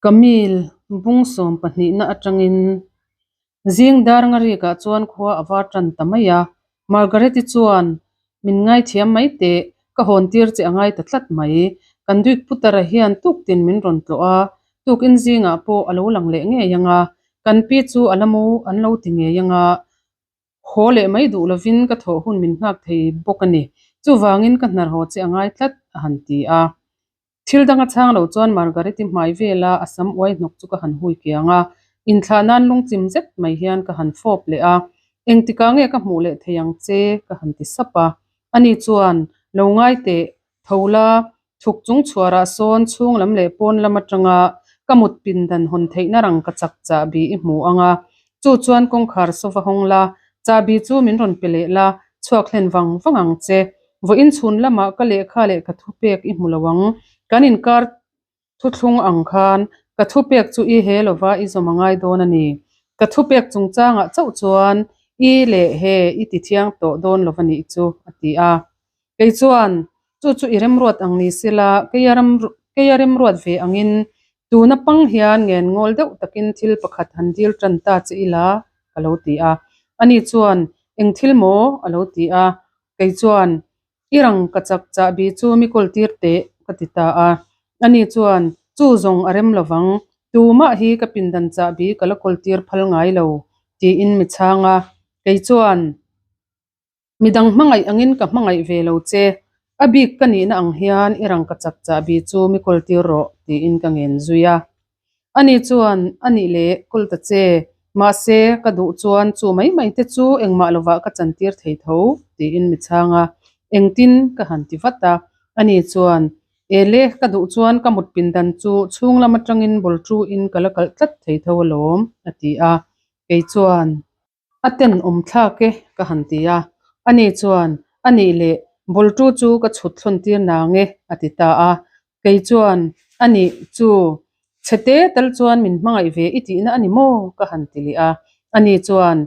Camille bung sawm pahnihna atangin zing dar ngarikah chuan khua a var tan ta mai a. Margaret-i chuan, Min ngaithiam mai teh, ka hawn tir che a ngai ta tlat mai. Kan Duke Putara hian tuktin min rawn tlawh a, tukin zingah pawh a lo lang leh ngei ang a, kan pi chu a la mu an lo ti ngei ang a. Haw leh mai duh lovin ka thawh hun min nghak thei bawk a ni. Chuvangin ka hnar haw che a ngai tlat, a han ti a. Thil dang a chhang lo chuan Margaret-i hmai vela a sam uai hnawk chu ka han hui kiang a, inthlah nan lungchim zet mai hian ka han fawp leh a. Engtikah nge ka hmuh leh thei ang che? ka han ti sap a. Ani chuan, Lo ngai teh, tho la, thuk chung chhuarah sawn chhung lam leh pawn lam atanga ka mut pindan hawn theihna rang ka chak chahbi i hmu ang a, chu chuan kawngkhar sawva hawng la, chahbi chu min rawn pe leh la, chhuak hlen vang vang ang che. Vawiin chhun lamah ka lehkha leh ka thupek i hmu lo ang, kan inkar thuthlung ang khan ka thupek chu i he lova i zawm a ngai dawn a ni. Ka thupek chungchangah chauh chuan i leh he i ti thiang tawh dawn lova nih chu, a ti a. Kei chuan, Chu chu i remruat ang ni sela, keia ram keia remruat ve angin tuna pang hian ngen ngawl deuh takin thil pakhat han dil tan ta che ila, ka lo ti a. Ani chuan, Eng thil maw? a lo ti a. Kei chuan, I rang ka chak chahbi chu mi kawl tir teh, ka ti ta a. Ani chuan, Chu zawng a rem lovang, tumah hi ka pindan chahbi ka la kawl tir phal ngai lo, tiin mi chhang a. Kei chuan, Midang hmangaih angin ka hmangaih ve lo che, a bik ka nihna ang hian i rang ka chak chahbi chu mi kawl tir rawh, tiin ka ngen zui a. Ani chuan, A nih leh, kawl ta che. Mahse, ka duh chuan chu mai mai te chu engmah lovah ka chantir thei tho, tiin mi chhang a. Engtin? ka han ti vat a. Ani chuan, E le, ka duh chuan ka mut pindan chu chhung lam atangin ball chu in ka la kalh tlat thei tho alawm, a ti a. Kei chuan. A tenawm thlak e, ka han ti a. Ani chuan, A nih leh, ball tu chu ka chhut thlawn tir nang e, a ti ta a. Kei chuan, A nih chu, chhete tal chuan min hmangaih ve i tihna a ni maw? ka han ti leh a. Ani chuan,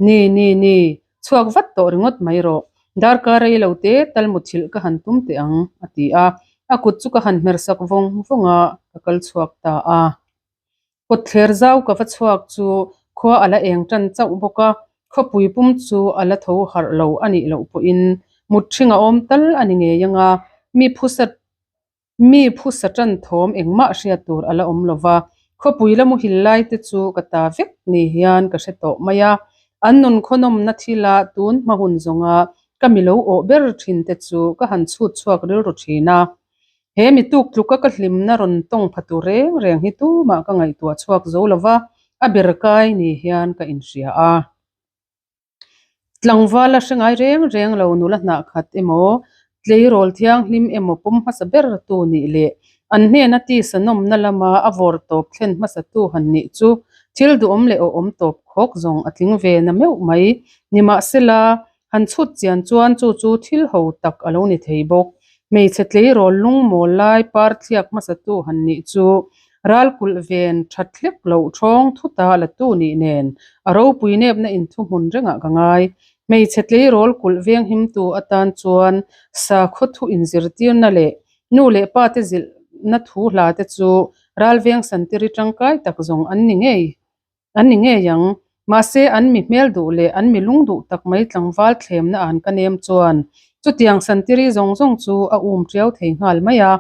Ni, ni, ni, chhuak vat tawh ringawt mai rawh. Darkar rei lo te tal muthilh ka han tum teh ang, a ti a. A kut chu ka han hmersak vawng vawng a, ka kal chhuak ta a. Kawtthler zau ka va chhuak chu khua a la eng tan chauh bawk a, khawpui pum chu a la tho harh lo a nih loh pawhin mut ṭhing a awm tal a ni ngei ang a, mi phusa mi phusa tan thawm engmah hriat tur a la awm lo va, khawpui la muhil lai te chu ka ta vek ni hian ka hre tawh mai a, an nun khawnawmna thila tun hma hun zawnga ka mi lo awh ber ṭhin te chu ka han chhut chhuak rilru ṭhin a. He mi tuk tluka ka hlimna rawn tawng pha tur reng reng hi tumah ka ngaihtuah chhuak zo lo va, a ber kai ni hian ka inhria a. Tlangval a hre ngai reng reng lo nula hnah khat emaw, tleirawl thianghlim emaw pawm hmasa ber tu nih leh an hnena tisa nawmna lama a vawr tawp thlen hmasa tu han nih chu thil duhawm leh awhawm tawp khawk zawng a tling ve na meuh mai. Nimahsela, Han chhut chian chuan chu chu thil ho tak a lo ni thei bawk. Hmeichhe tleirawl lungmawl lai par thliak hmasatu han nih chu ral kulh ven that hlek loh thawng thuta la tu nih nen a ropui nepna inthuhmun rengah ka ngai. Hmeichhe tleirawl kulh venghimtu atan chuan sakhaw thu inzirtirna leh nu leh pa te zilhna thu hla te chu ral veng santiri tangkai tak zawng an ni ngei. An ni ngei ang. Mahse, an mi hmel duh leh an mi lung duh tak mai tlangval thlemna an ka nem chuan chutiang santiri zawng zawng chu a um tiau thei nghal mai a.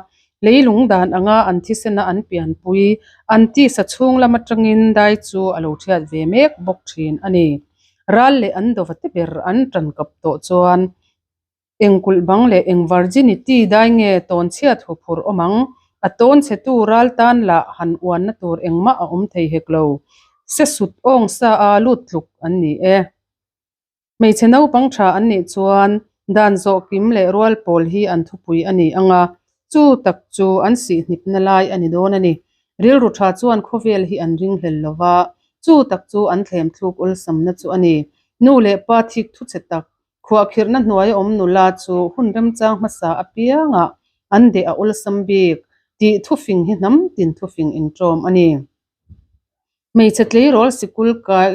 Leilung dan anga an thisena an pianpui, an tisa chhung lam atangin dai chu a lo thiat ve mek bawk thin a ni. Ral leh an dova te ber an tankap tawh chuan Eng kulh bang leh eng virginity dai nge tawn chhiat hu phur awm ang? A tawn chhetu ral tan lah han uanna tur engmah a awm thei hek lo. Se sut awng sa a lut tluk an ni e. Hmeichhe naupang tha an nih chuan dan zawh kim leh rual pawl hi an thupui a ni ang a, chu tak chu an sihhnipna lai a ni dawn a ni. Rilru tha chuan khawvel hi an ringhlel lo va, chu tak chu an thlem thluk awlsamna chu a ni. Nu leh pa thik thu chhe tak Khuahkhirhna hnuai awm nula chu hun remchang hmasa apiangah an deh a awlsam bik tih thufing hi hnam tin thufing inṭawm a ni. Hmeichhe tleirawl sikul kai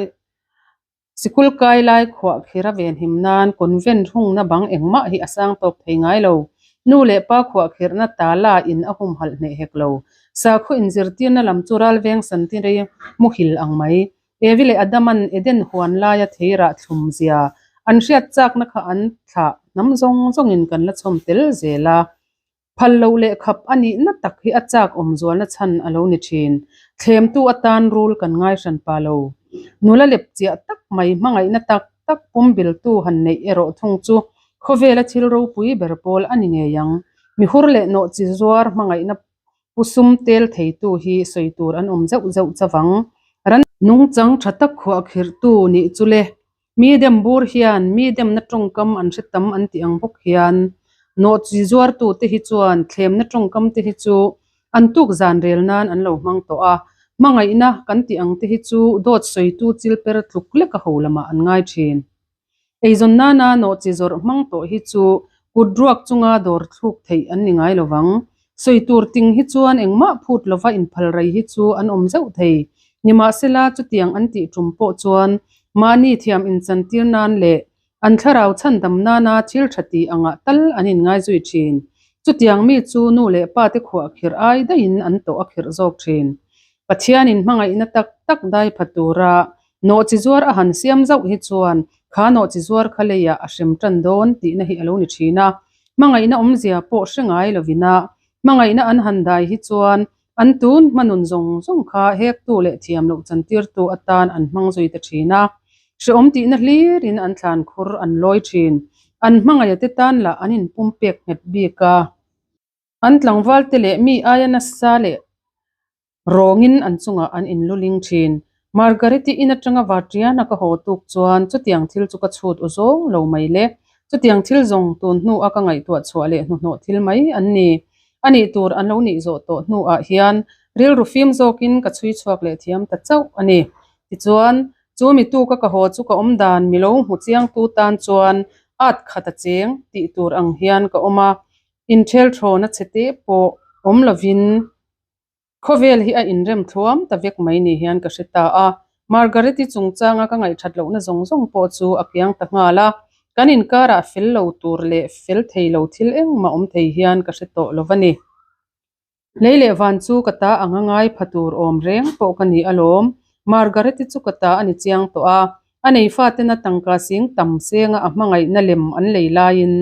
sikul kai lai khuahkhir a venhim nan convent hungna bang engmah hi a sang tawk thei ngai lo. Nu leh pa khuahkhirhna tala in a humhalh hneh hek lo. Sakhaw inzirtirna lam chu ralveng santirei muhil ang mai. Evi leh Adaman Eden huan laia theirah thlum zia an hriat chakna kha an thlah hnam zawng zawngin kan la chhawm tel zel a. Phal loh leh khap a nihna tak hi a chak awm zualna chhan a lo ni thin. Thlemtu atan rul kan ngai hran pa lo. Nula lep chiah tak mai hmangaihna tak tak pumbiltu han neih erawh thung chu khawvela thil ropui ber pawl a ni ngei ang. Mihur leh nawhchi zuar hmangaihna Pu sum tel theitu hi sawi tur an awm zeuh zeuh chavang. Ran nungchang tha tak khuah khirhtu nih chu le. Mi dem bur hian mi demna tawngkam an hre tam an tih ang bawk hian nawhchi zuartu te hi chuan thlemna tawngkam te hi chu an tuk zan rel nan an lo hmang tawh a. Hmangaihna kan tih ang te hi chu dawt sawitu chil per tluk lek a ho lamah an ngai thin. Eizawn nana nawhchi zawrh hmang tawh hi chu kut ruak chunga dawr thluk theih an ni ngai lovang. Sawi tur ting hi chuan engmah phut lova inphal rei hi chu an awm zeuh thei. Nimahsela chutiang an tih tum pawh chuan mahni thiam inchantir nan leh an thlarau chhandam nana thil tha tih angah tal an inngaizui thin. Chutiang mi chu nu leh pa te khuah khirh ai daihin an tawh a khirh zawk thin. Pathianin hmangaihna tak tak dai pha tura Nawhchi zuar a han siam zauh hi chuan kha nawhchi zuar kha leiah a hrem tan dawn tihna hi a lo ni thin a. Hmangaihna awmzia pawh hre ngai lovin a hmangaihna an han dai hi chuan an tun hmanun zawng zawng kha hektu leh thiam loh chantirtu atan an hmang zui ta thin a. Hrehawm tihna hlirin an thlan khur an lawi thin. An hmangaih te tan lah an inpumpek nghet bik a. An tlangval te leh mi aia nasa leh Rawngin an chungah an inluling thin. Margareti in atanga Vatriana ka haw tuk chuan chutiang thil chu ka chhut u zawng lo mai le. Chutiang thil zawng tun hnua ka ngaihtuah chhuah leh hnuhnawh thil mai an ni. A nih tur an lo nih zawh tawh hnuah hian rilru fim zawkin ka chhui chhuak leh thiam ta chauh a ni. Tichuan, chu mi tuka ka haw chu ka awm dan mi lo hmu chiangtu tan chuan at khat a cheng tih tur ang hian ka awm a. Inthelthawn a chhe teh pawh awm lovin Khawvel hi a inrem thluam ta vek mai ni hian ka hre ta a, Margaret-i chungchanga ka ngaihthat lohna zawng zawng pawh chu a kiang ta nghal a, kan inkarah fel lo tur leh fel thei lo thil engmah awm thei hian ka hre tawh lo va ni. Lei leh van chu ka ta anga ngai pha tur awm reng pawh ka ni alawm, Margaret-i chu ka ta a ni chiang tawh a, A nei fatena tangka sing tam senga a hmangaihna lem an lei laiin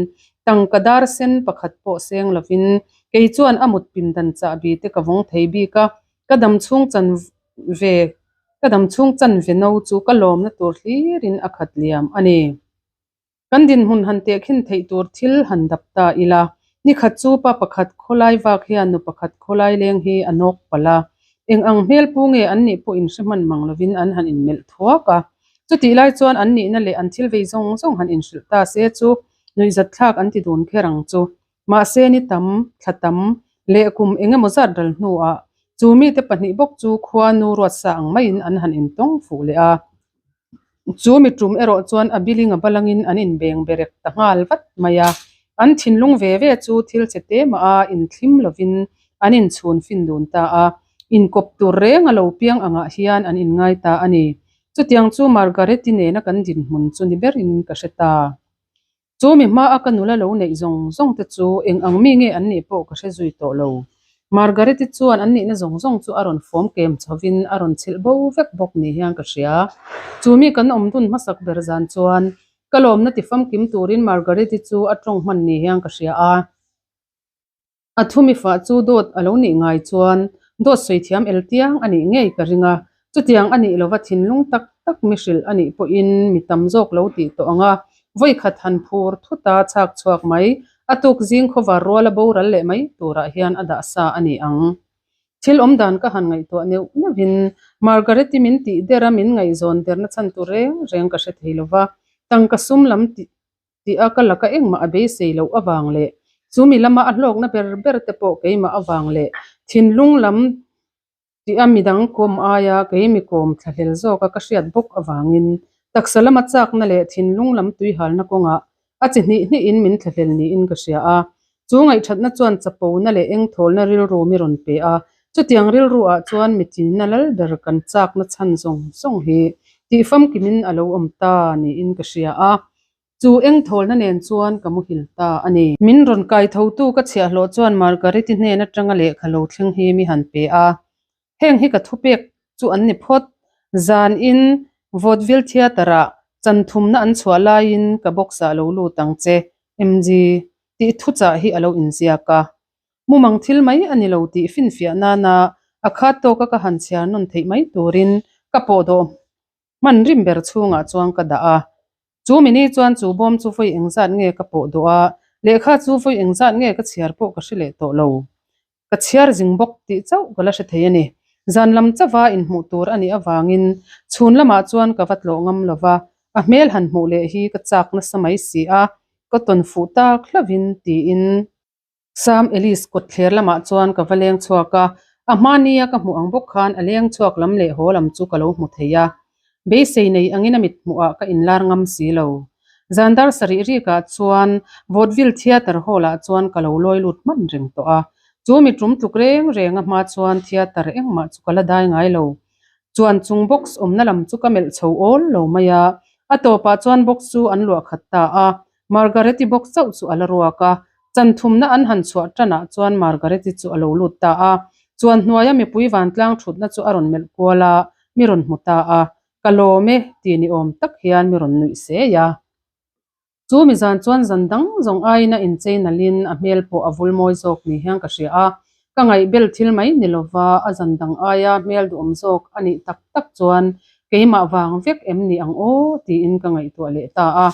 tangka dar sen pakhat pawh seng lovin kei chuan a mut pindan chahbi te ka vawng thei bik a, ka dam chhung chan ve ka dam chhung chan ve no chu ka lawmna tur hlirin a khat liam a ni. Kan dinhmun han tehkhin theih tur thil han dap ta ila, nikhat chu pa pakhat khawlai vak hian nu pakhat khawlai leng hi a nawk palh a. Eng ang hmel pu nge an nih pawh inhre hman mang lovin an han inmelh thuak a. Chutih lai chuan an nihna leh an thil vei zawng zawng han inhrilh ta se chu nuihzat thlak an ti dun kher ang chu. Mahse ni tam, thla tam, leh kum eng emaw zat ral hnuah chu mite pahnih bawk chu khua nu ruatsa ang maiin an han intawng fuh leh a. Chu mi tum erawh chuan a biling a balangin an inbeng berek ta nghal vat mai a. An thinlung ve ve chu thil che te mah a inthlim lovin an inchhun fin dun ta a. Inkawp tur reng a lo piang angah hian an inngai ta a ni. Chutiang chu Margaret-i nena kan dinhmun chu ni berin ka hre ta. Chu mi hmaa ka nula lo neih zawng zawng te chu eng ang mi nge an nih pawh ka hre zui tawh lo. Margaret-i chuan an nihna zawng zawng chu a rawn fawm kem chhovin a rawn chhilh bo vek bawk ni hian ka hria. Chu mi kan awm dun hmasak ber zan chuan ka lawmna ti famkim turin Margaret-i chu a tawng hman ni hian ka hria a. A thumi fah chu dawt a lo nih ngai chuan dawt sawi thiam el tiang a nih ngei ka ring a, chutiang a nih lova thinlung tak tak mi hrilh a nih pawhin mi tam zawk lo tih tawh ang a, vawikhat han phur thut a chhak chhuak mai, a tuk zing khawvar rual a boral leh mai turah hian a dah sa a ni ang. Thil awm dan ka han ngaihtuah neuh neuhin Margaret-i min tih der a min ngaihzawn derna chhan tur reng reng ka hre thei lova, tangka sum lam tih tih a ka laka engmah a beisei loh avang leh chumi lama a hlawkna ber ber te pawh keimah avang leh thinlung lam tih a midang kawm aia keimi kawm thlahlel zawka ka hriat bawk avangin taksa lama chakna leh thinlung lam tuihalna kawngah a chi hnih hnihin min thlahlel niin ka hria a. Chu ngaihthatna chuan chapona leh engthawlna rilru mi rawn pe a, chutiang rilru ah chuan mitinna lal ber kan chakna chhan zawng zawng hi tihfamkimin a lo awm ta niin ka hria a. Chu eng thawlna nen chuan ka muhil ta a ni. Min rawn kai thotu ka chhiahhlawh chuan Margaret-i hnen atanga lehkha lo thleng hi mi han pe a. Heng hi ka thupek chu an ni phawt. Zan in Vaudeville Theatre-ah chanthumna an chhuah laiin ka box-ah lo lut ang che, MG, tih thuchah hi a lo inziak a. Mumang thil mai a ni lo tih finfiah nana a khat tawka ka han chhiar nawn theih mai turin ka pawhdawh hman rim ber chhungah chuan ka dah a. Chu mini chuan chu bawm chu vawi engzat nge ka pawh duh a, lehkha chu vawi engzat nge ka chhiar pawh ka hre leh tawh lo. Ka chhiar zing bawk tih chauh ka la hre thei a ni. Zan lam chauha inhmuh tur a nih avangin chhun lamah chuan ka va tlawh ngam lo va, a hmel han hmuh leh hi ka chak nasa mai si a, ka tawn fuh tak hlauhin tiin. Sam Ellis kawtthler lamah chuan ka va leng chhuak a, a hmania ka hmuh ang bawk khan a leng chhuak lam leh haw lam chu ka lo hmu thei a. Beisei nei angin a mit hmuhah ka inlar ngam si lo. Zan dar sarih rikah chuan Vaudeville Theatre Hall-ah chuan ka lo lawi lut hman reng tawh a. Chu mi tum tluk reng reng a hma chuan theatre engmah chu ka la dai ngai lo. Chuan chung box awmna lam chu ka melh chho awl lo mai a. A tawpah chuan box chu an luah khat ta a. Margaret-i bawk chauh chu a la ruak a, chanthumna an han chhuah tanah chuan Margaret-i chu a lo lut ta a. Chuan hnuaia mipui vantlang thutna chu a rawn melh kual a, mi rawn hmu ta a. Ka lawm e, ti ni awm tak hian mi rawn nuih sei a. Chu mi zan chuan zan dang zawng aiin a inchei nalhin a hmel pawh a vul mawi zawk ni hian ka hria a. Ka ngaihbel thil mai ni lova a zan dang aia hmel duhawm zawk a nih tak tak chuan keimah vang vek em ni ang aw tiin ka ngaihtuah leh ta a.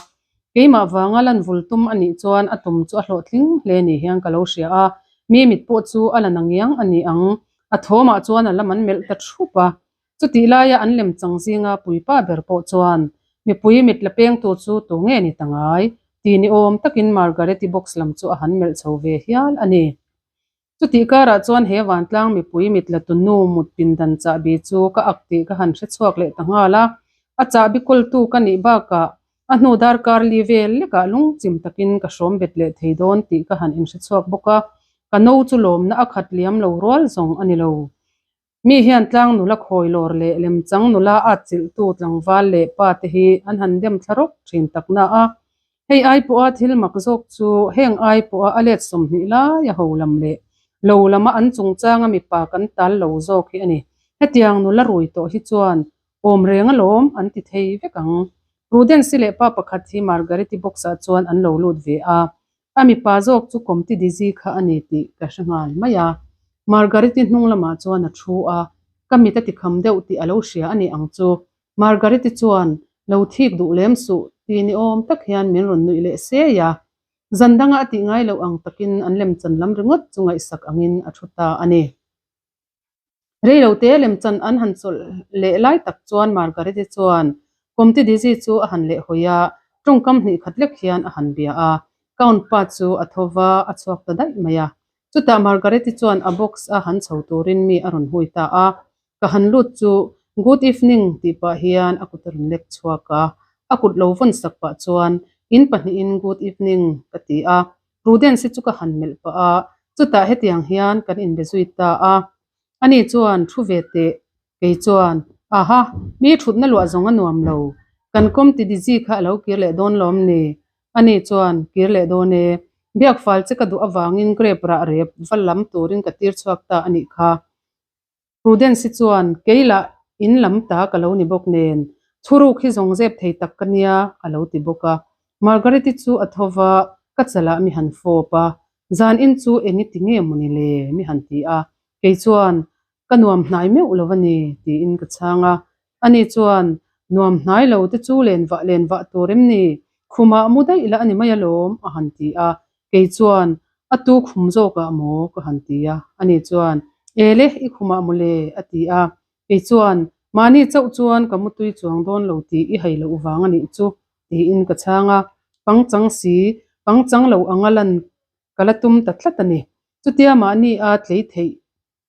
Keimah vanga lan vul tum a nih chuan a tum chu a hlawhtling hle ni hian ka lo hria a, mi mit pawh chu a la na ngiang a ni ang. A thawmah chuan a lam an melh ta thup a. Chutih laia an lem chang zinga puipa ber pawh chuan, Mipui mit la pengtu chu tu nge ni ta ngai? ti ni awm takin Margaret-i box lam chu a han melh chho ve hial a ni. Chutih karah chuan he vantlang mipui mit la tunu mut pindan chahbi chu ka ak tih ka han hre chhuak leh ta nghal a. A chahbi kawltu ka nih bakah a hnu darkar li vel lekah lungchim takin ka hrawm bet leh thei dawn tih ka han inhre chhuak bawk a. Ka no chu lawmna a khat liam lo rual zawng a ni lo. Mi hian tlang nula khawi lawr leh lemchang nula at chilhtu tlangval leh pa te hi an han dem thla rawk thin tak na a. Hei ai pawha thil mak zawk chu heng ai pawha a let 20 laia ho lam leh lo lama an chungchanga mipa kan tal lo zawk hi a ni. Hetiang nula rui tawh hi chuan awm reng alawm an ti thei vek ang. Prudence-i leh pa pakhat hi Margaret-i box-ah chuan an lo lut ve a. A mipa zawk chu Comte Dizzy kha a ni tih ka hre nghal mai a. Margaret-i hnung lamah chuan a thu a, ka mit a tikham deuh tih a lo hria a ni ang chu. Margaret-i chuan, Lo thik duh lem suh, ti ni awm tak hian min rawn nuih leh sei a. Zan danga a tih ngai loh ang takin an lemchan lam ringawt chu ngaihsak angin a thu ta a ni. Reilote lemchan an han chawlh leh lai tak chuan Margaret-i chuan Comte Dizzy chu a han leh hawi a, tawngkam hnih khat lek hian a han bia a. Count pa chu a tho va, a chhuak ta daih mai a. Chutah Margaret-i chuan a box a han chho turin mi a rawn hui ta a. Ka han lut chu Good evening tih pah hian a kut a rawn lek chhuak a. A kut lo vawn sak pah chuan in pahnihin Good evening ka ti a. Prudence-i chu ka han melh pah a, chutah hetiang hian kan inbe zui ta a. Ani chuan thu ve teh, kei chuan, Aha, mi thutna luah zawng a nuam lo. Kan kawm ti Dizzy kha a lo kir leh dawn lawm ni? Ani chuan, Kir leh dawn e. Biak fal che ka duh avangin grape rah rep va lam turin ka tir chhuak ta a nih kha. Prudence-i chuan, Kei lah in lam ta ka lo ni bawk nen, thuruk hi zawng zep thei tak ka nia, a lo ti bawk a. Margaret-i chu a tho va, ka chalah mi han fawp a, Zan in chu eng i ti nge maw ni le? mi han ti a. Kei chuan, Ka nuam hnai meuh lo a ni, tiin ka chhang a. Ani chuan, Nuam hnai lo te chu len vah len vah tur em ni? Khumah mu daih la a ni mai alawm, a han ti a. Kei chuan, A tu khum zawkah maw? ka han ti a. Ani chuan, Ele, i khumah maw le? a ti a. Kei chuan, Mahni chauh chuan ka mutui chuang dawn lo tih i hai loh vang a nih chu, tiin ka chhang a. Pangchang si, pangchang lo anga lan ka la tum ta tlat a ni. Chutia mahni a tlei theih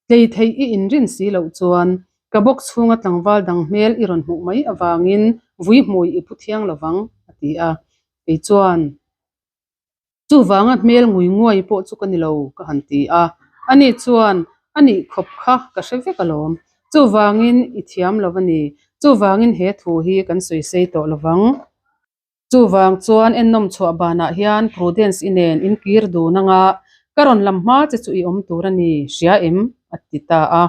Tlei theih i inrin si loh chuan ka bawk chhunga tlangval dang hmel i rawn hmuh mai avangin vui hmui i pu thiang lovang, a ti a. Kei chuan, Chuvanga hmel ngui nguai pawh chu ka ni lo, ka han ti a. Ani chuan, A nih khawp kha ka hre vek alawm. Chuvangin i thiam lo a ni. Chuvangin he thu hi kan sawi sei tawh lovang. Chuvang chuan ennawm chhuah banah hian Prudence i nen in kir dun anga ka rawn lam hma che chu i awm tur a ni, hria em? a ti ta a.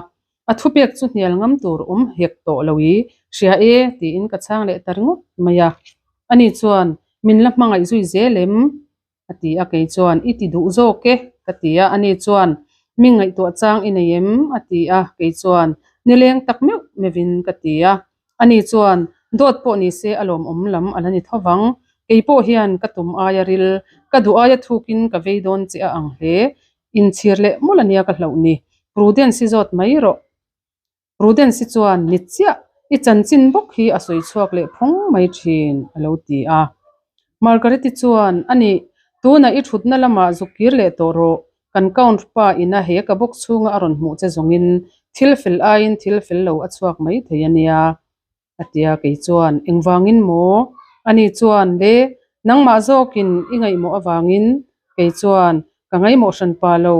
A thupek chu hnial ngam tur awm hek tawh lo i, hria e tiin ka chhang leh ta ringawt mai a. Ani chuan, Min la hmangaih zui zel em? A ti a, kei chuan, I ti duh zawk e, ka ti a. Ani chuan, Mi ngaihtuah chang i nei em? A ti a, kei chuan, Nileng tak meuh meuhin, ka ti a. Ani chuan, Dawt pawh ni se a lawmawm lam a la ni tho vang. Kei pawh hian ka tum aia ril, ka duh aia thukin ka vei dawn che a ang hle. Inchhir leh mawlh ania ka hlauh ni. Prudence i zawt mai rawh. Prudence-i chuan, Ni chiah, i chanchin bawk hi a sawi chhuak leh phawng mai thin, a lo ti a. Margaret-i chuan, A nih, tunah i thutna lamah zuk kir leh tawh rawh, kan count pa ina he ka box chhunga a rawn hmuh che zawngin thil fel aiin thil fel lo a chhuak mai thei a nia, a ti a. Kei chuan, Engvangin maw? Ani chuan, Le, nangmah zawkin i ngaihmawh avangin kei chuan ka ngaihmawh hran pa lo.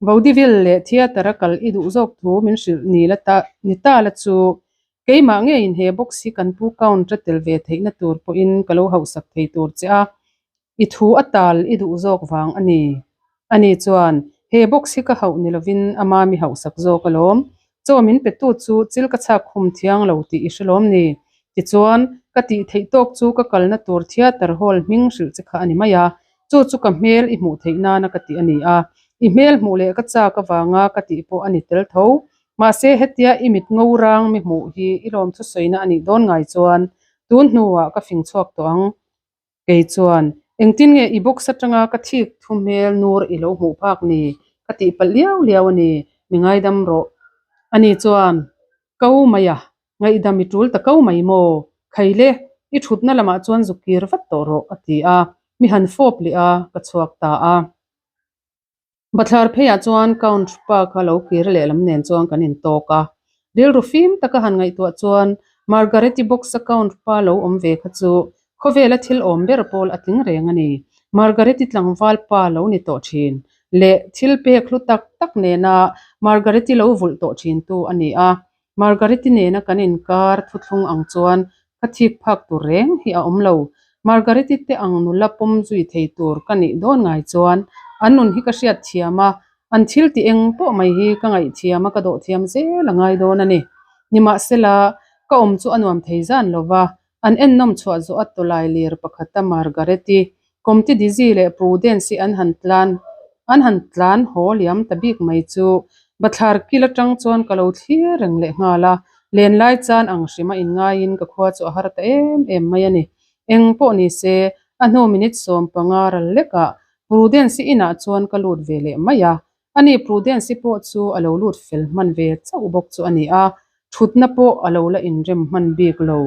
Vaudeville leh theatre a kal i duh zawk thu min hrilh ni la ta ni ta la chu keimah ngeiin he box hi kan pu count a tel ve theihna tur pawhin ka lo hauhsak thei tur che a, i thu a tal i duh zawk vang a ni. Ani chuan he box hi ka hauh ni lovin a mami hauhsak zawk alawm. Chaw min petu chu chil ka chhak khum thiang lo tih i hre lawm ni. Tichuan ka tih theih tawk chu ka kalna tur theatre hall hming hrilh che kha a ni mai a. Chu chu ka hmel i hmuh theih nana ka tih a ni a, i hmel hmuh leh ka chak avanga ka tih pawh a ni tel tho. Mahse hetia i mit ngo rang mi hmuh hi i lawm thusawiina a nih dawn ngai chuan tun hnuah ka fing chhuak tawh ang. Kei chuan, Engtin nge i box atanga ka thik thu hmel nur i lo hmuh phak ni? Ka tih palh liau liau a ni, mi ngaidam rawh. Ani chuan, Ko mai a, Ngaihdam i tul ta ko mai maw? Khaile, i thutna lamah chuan zuk kir vat tawh rawh, a ti a. Mi han fawp leh a, ka chhuak ta a. Bathlar pheiah chuan Count pa kha lo kir leh lam nen chuan kan intawk a. Rilru fim taka han ngaihtuah chuan Margaret-i box-a Count pa lo awm ve kha chu khawvela thil awm ber pawl a tling reng a ni. Margaret-i tlangval pa lo ni tawh thin leh thil pek hlu tak tak nena Margaret-i lo vulh tawh thintu a ni a. Margaret-i nena kan inkar thuthlung ang chuan ka thik phak tur reng hi a awm lo. Margaret-i te ang nula pawm zui thei tur ka nih dawn ngai chuan an nun hi ka hriat thiam a, an thil ti eng pawh mai hi ka ngaihthiam a ka dawh thiam zel a ngai dawn a ni. Nimahsela, ka awm chu a nuam thei zan lo va, an ennawm chhuah zawh a tawlai lir pakhata Margaret-i, Comte Dizzy leh Prudence-i an han tlan an han tlan haw liam ta bik mai chu bathlar kil atang chuan ka lo thlir reng leh nghal a, lenlai chan ang hrima inngaiin ka khua chu a har ta em em mai a ni. Eng pawh ni se, a hnu minute 15 ral lekah Prudence-i inah chuan ka lut ve leh mai a, ani Prudence-i pawh chu a lo lut fel hman ve chauh bawk chu a ni a, thutna pawh a lo la inrem hman bik lo.